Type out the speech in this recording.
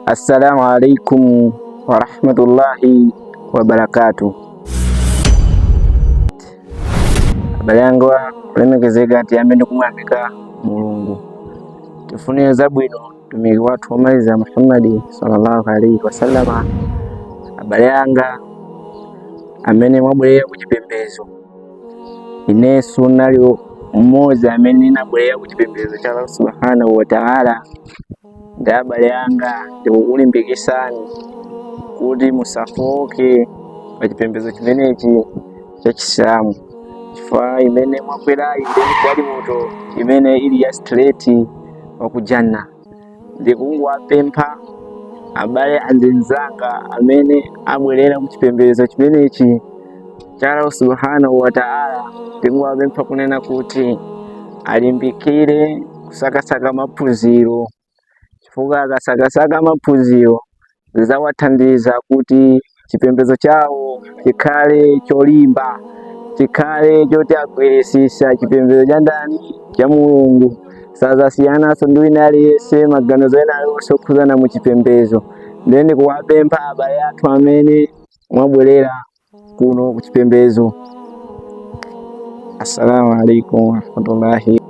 Assalamu alaikum warahmatullahi wabarakatuh. Abale anga olemekezeka, tiyambe ndi kumuyamika Mulungu, tifunire zabwino mtumiki wathu womaliza Muhammadi sallallahu alaihi wasallama. Abale anga amene mwabwerera ku chipembedzo, inenso nali mmodzi amene ndinabwerera ku chipembedzo cha Allah subhanahu wa ta'ala. Ndi abale anga, ndikukulimbikitsani kuti musafoke pa chipembedzo chimenechi cha Chisilamu, chifukwa imene mwakwerayi ndi galimoto imene ili ya straight wa ku Janna. Ndikungowapempha abale anzanga amene abwerera ku chipembedzo chimenechi cha Allah subhanahu wa ta'ala, ndikungowapempha kunena kuti alimbikire kusakasaka maphunziro, chifukwa akasakasaka maphunziro zidzawathandiza kuti chipembedzo chawo chikhale cholimba, chikhale choti agwirisisa chipembedzo cha ndani? Cha Mulungu. Sazasiyananso ndi wina aliyense maganizo ena aliwonse okhudzana mu chipembedzo. Ndiye ndikuwapempha abale athu amene mwabwerera kuno ku chipembedzo. Assalamu alaikum warahmatullahi.